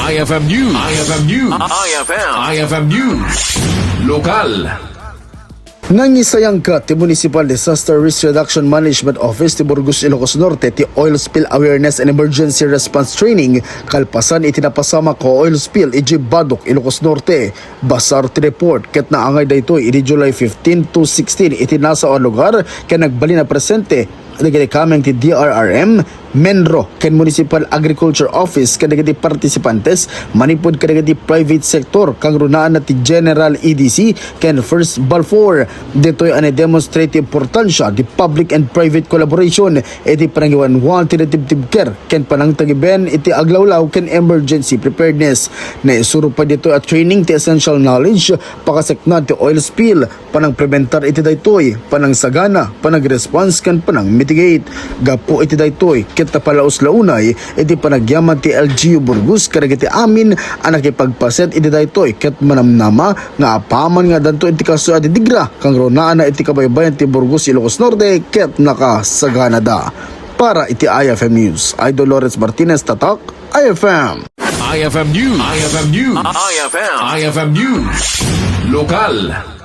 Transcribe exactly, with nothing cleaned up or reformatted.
I F M News. I F M News. I F M. I F M News. Lokal. Nangisayangka ti Municipal Disaster Risk Reduction Management Office ti Burgos, Ilocos Norte ti Oil Spill Awareness and Emergency Response Training kalpasan iti napasamak a oil spill idiay Badoc, Ilocos Norte. Basar ti report ket naangay daytoy idi July fifteen to sixteen iti nasao a lugar ken nagbalin a presente dagiti kameng ti D R R M, MENRO, ken Municipal Agriculture Office ken dagiti participantes manipud kadagiti private sector, kangrunaanna ti General E D C ken First Balfour. Ditoy a na-demonstrate ti importansya ti public and private collaboration iti panangiwanwan ti reactive care ken panangtagiben iti aglawlaw ken emergency preparedness. Naisuro pay ditoy a training ti essential knowledge pakaseknan ti oil spill, panangprebentar iti daytoy, panangsagana, panagresponse ken panangmitigate. Gapu iti daytoy, ket napalaus la unay iti panagyaman ti L G U Burgos kadagiti amin a nakipagpaset iti daytoy ket manamnama nga apaman nga addanto iti kastoy a didigra kangrunaanna iti kabaybayan ti Burgos, Ilocos Norte ket nakasaganada. Para iti I F M News, I Dolores Martinez, Tatak, I F M. I F M News. I F M News. I F M. I F M News. Lokal.